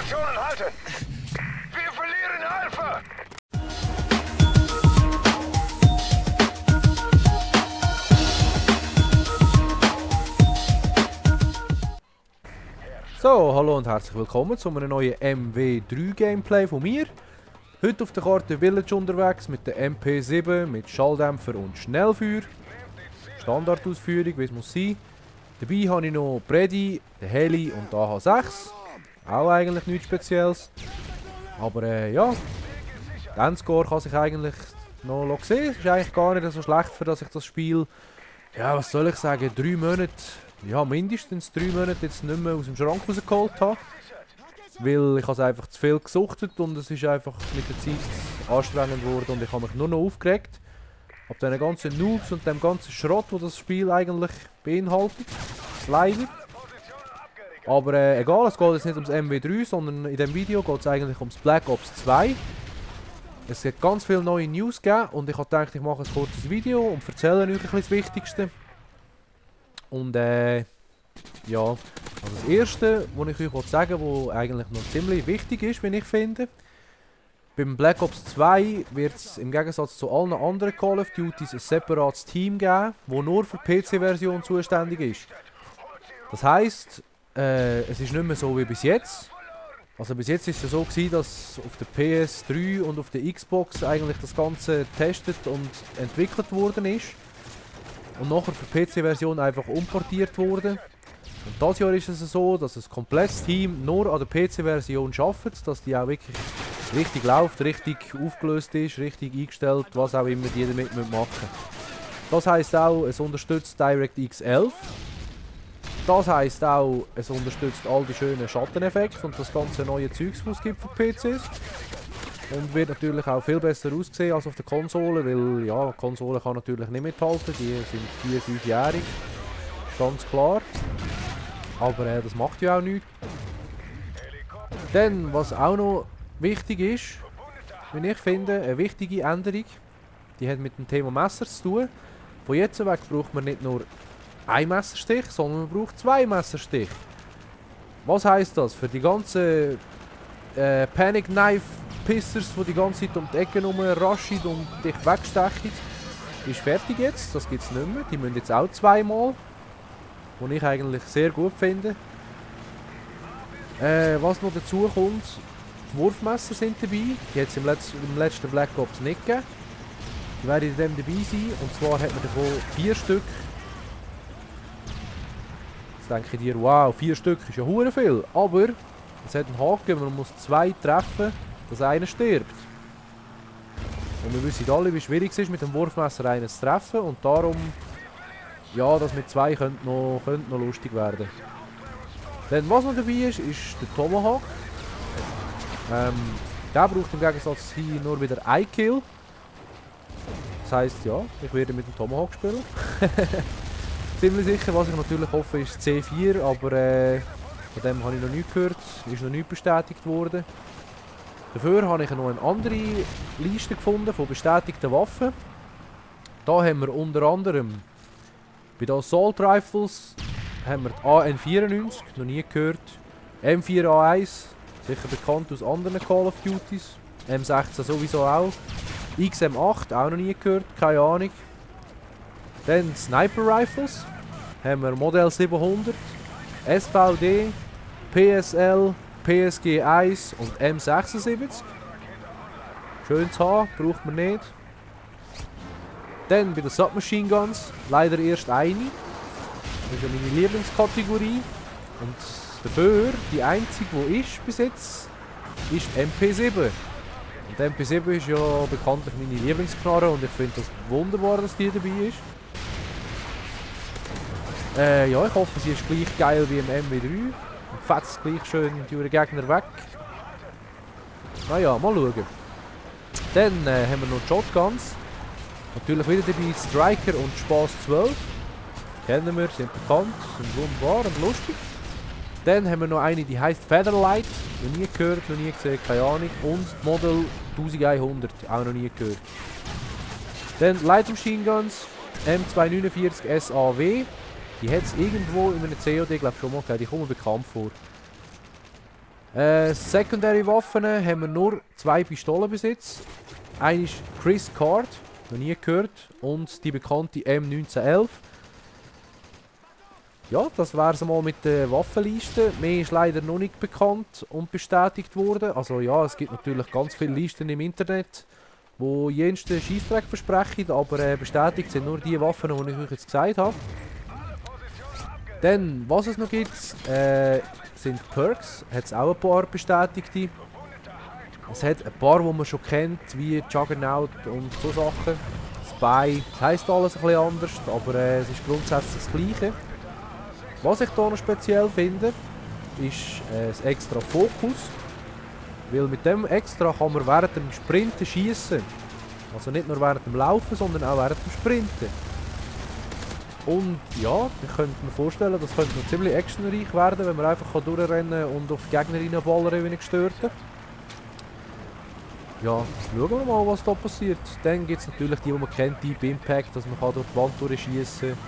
Positionen halten! Wir verlieren Alpha! So, hallo und herzlich willkommen zu einem neuen MW3 Gameplay von mir. Heute auf der Karte Village unterwegs mit der MP7 mit Schalldämpfer und Schnellfeuer. Standardausführung, wie es muss sein. Dabei habe ich noch Brady, den Heli und die AH6. Auch eigentlich nichts Spezielles. Aber ja, der Endscore kann sich eigentlich noch sehen. Ist eigentlich gar nicht so schlecht, für dass ich das Spiel, ja was soll ich sagen, 3 Monate, ja mindestens 3 Monate jetzt nicht mehr aus dem Schrank rausgeholt habe. Weil ich habe es einfach zu viel gesuchtet und es ist einfach mit der Zeit anstrengend geworden und ich habe mich nur noch aufgeregt. Ab diesen ganzen Noobs und dem ganzen Schrott, wo das Spiel eigentlich beinhaltet. Leider. Aber egal, es geht jetzt nicht ums MW3, sondern in diesem Video geht es eigentlich ums Black Ops 2. Es hat ganz viele neue News gegeben und ich habe gedacht, ich mache ein kurzes Video und erzähle euch ein bisschen das Wichtigste. Und ja, also das erste, was ich euch sagen will, was eigentlich noch ziemlich wichtig ist, wie ich finde. Beim Black Ops 2 wird es im Gegensatz zu allen anderen Call of Duties ein separates Team geben, das nur für die PC-Version zuständig ist. Das heisst, es ist nicht mehr so wie bis jetzt. Also bis jetzt ist es so gewesen, dass auf der PS3 und auf der Xbox eigentlich das Ganze getestet und entwickelt worden ist. Und nachher für die PC-Version einfach umportiert wurde. Und dieses Jahr ist es so, dass ein komplettes Team nur an der PC-Version arbeitet, dass die auch wirklich richtig läuft, richtig aufgelöst ist, richtig eingestellt, was auch immer die damit machen müssen. Das heisst auch, es unterstützt DirectX 11. Das heisst auch, es unterstützt all die schönen Schatteneffekte und das ganze neue Zeugs, was es gibt für PCs. Und wird natürlich auch viel besser aussehen als auf der Konsole, weil ja, die Konsole kann natürlich nicht mithalten, die sind 4-5-jährig, ist ganz klar. Aber das macht ja auch nichts. Dann, was auch noch wichtig ist, wie ich finde, eine wichtige Änderung, die hat mit dem Thema Messer zu tun. Von jetzt weg braucht man nicht nur einen Messerstich, sondern man braucht 2 Messerstiche. Was heisst das? Für die ganzen Panic Knife Pissers, die ganze Zeit um die Ecke rumraschen und dich wegstechen, ist fertig jetzt, das gibt es nicht mehr. Die müssen jetzt auch 2-mal, was ich eigentlich sehr gut finde. Was noch dazu kommt, die Wurfmesser sind dabei, die hat es im letzten Black Ops nicht gegeben. Die werden in dem dabei sein und zwar hat man davon 4 Stück. Jetzt denke ich dir, wow, 4 Stück ist ja hure viel, aber es hat einen Haken, man muss 2 treffen, dass einer stirbt. Und wir wissen alle, wie schwierig es ist, mit dem Wurfmesser einen zu treffen und darum, ja, das mit 2 könnte noch lustig werden. Dann, was noch dabei ist, ist der Tomahawk. Der braucht im Gegensatz hier nur wieder ein Kill. Das heisst, ja, ich werde mit dem Tomahawk spielen. Ziemlich sicher, was ich natürlich hoffe, ist C4, aber von dem habe ich noch nichts gehört, ist noch nicht bestätigt worden. Dafür habe ich noch eine andere Liste gefunden von bestätigten Waffen. Da haben wir unter anderem bei den Assault Rifles haben wir die AN94, noch nie gehört, M4A1, sicher bekannt aus anderen Call of Duties, M16 sowieso auch, XM8, auch noch nie gehört, keine Ahnung. Dann Sniper Rifles, haben wir Modell 700, SVD, PSL, PSG 1 und M76. Schön zu haben, braucht man nicht. Dann bei den Submachine Guns, leider erst eine. Das ist ja meine Lieblingskategorie. Und dafür, die einzige, die ist bis jetzt, ist MP7. Und MP7 ist ja bekanntlich meine Lieblingsknarre und ich finde es wunderbar, dass die dabei ist. Ja, ich hoffe, sie ist gleich geil wie im MW3. Und fetzt gleich schön durch den Gegner weg. Naja, mal schauen. Dann haben wir noch Shotguns. Natürlich wieder dabei Striker und Spaß 12. Kennen wir, sind bekannt, sind wunderbar und lustig. Dann haben wir noch eine, die heißt Featherlight. Noch nie gehört, noch nie gesehen, keine Ahnung. Und Model 1100, auch noch nie gehört. Dann Light Machine Guns, M249 SAW. Die hat es irgendwo in einem COD, glaube ich, schon mal gegeben. Die kommen bekannt vor. Secondary Waffen haben wir nur 2 Pistolen bis jetzt. Eine ist Chris Card, noch nie gehört, und die bekannte M1911. Ja, das wäre es mal mit der Waffenliste. Mehr ist leider noch nicht bekannt und bestätigt worden. Also ja, es gibt natürlich ganz viele Listen im Internet, wo jensten Scheissdreck versprechen, aber bestätigt sind nur die Waffen, die ich euch jetzt gesagt habe. Dann, was es noch gibt, sind Perks. Hat es auch ein paar bestätigte. Es hat ein paar, die man schon kennt, wie Juggernaut und so Sachen. Spy, das heisst alles ein bisschen anders, aber es ist grundsätzlich das Gleiche. Was ich hier noch speziell finde, ist das extra Fokus. Weil mit dem extra kann man während dem Sprinten schießen. Also nicht nur während dem Laufen, sondern auch während dem Sprinten. Und ja, ich könnte mir vorstellen, das könnte noch ziemlich actionreich werden, wenn man einfach durchrennen und auf die Gegner reinballern, wie ich gestört habe. Ja, schauen wir mal, was da passiert. Dann gibt es natürlich die man kennt, Deep Impact, dass man durch die Wand durchschießen kann.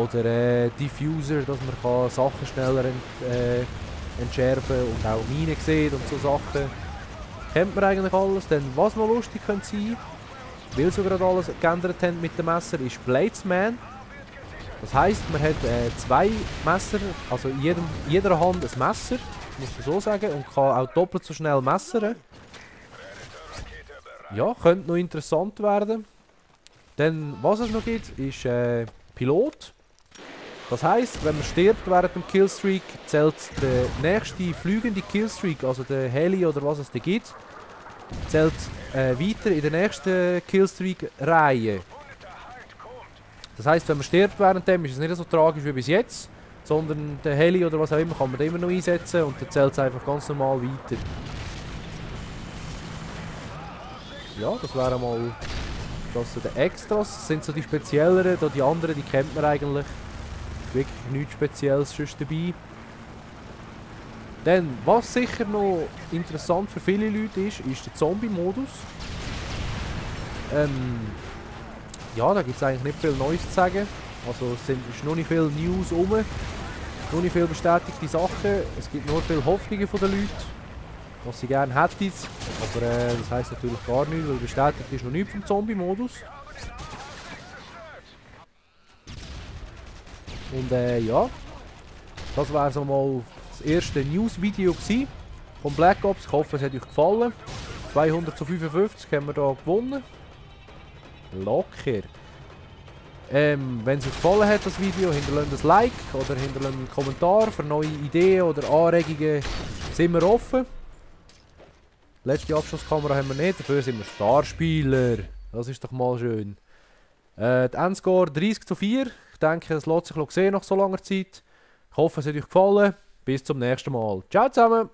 Oder Diffuser, dass man Sachen schneller entschärfen und auch Minen sieht und so Sachen. Kennt man eigentlich alles. Dann, was noch lustig könnte sein, weil sie gerade alles geändert haben mit dem Messer, ist Bladesman. Das heisst, man hat 2 Messer, also in jeder Hand ein Messer, muss man so sagen, und kann auch doppelt so schnell messern. Ja, könnte noch interessant werden. Dann, was es noch gibt, ist Pilot. Das heisst, wenn man stirbt während dem Killstreak, zählt der nächste fliegende Killstreak, also der Heli oder was es da gibt, zählt weiter in der nächsten Killstreak-Reihe. Das heisst, wenn man stirbt während dem, ist es nicht so tragisch wie bis jetzt, sondern der Heli oder was auch immer kann man immer noch einsetzen und dann zählt es einfach ganz normal weiter. Ja, das wäre mal das so die Extras. Das sind so die spezielleren, da die anderen, die kennt man eigentlich. Wirklich nichts Spezielles sonst dabei. Dann, was sicher noch interessant für viele Leute ist der Zombie-Modus. Ja, da gibt es eigentlich nicht viel Neues zu sagen. Also es ist noch nicht viel News rum, noch nicht viel bestätigte Sachen. Es gibt nur viele Hoffnungen von den Leuten, was sie gerne hätten. Aber das heisst natürlich gar nichts, weil bestätigt ist noch nichts vom Zombie-Modus. Und ja, das war so mal das erste News-Video von Black Ops. Ich hoffe, es hat euch gefallen. 200 zu 55 haben wir hier gewonnen. Locker. Wenn es euch gefallen hat, das Video, hinterlasst ein Like oder hinterlasst einen Kommentar für neue Ideen oder Anregungen. Sind wir offen. Letzte Abschlusskamera haben wir nicht, dafür sind wir Starspieler. Das ist doch mal schön. Die Endscore 30 zu 4. Ich denke, es lässt sich sehen nach so langer Zeit. Ich hoffe, es hat euch gefallen. Bis zum nächsten Mal. Ciao zusammen!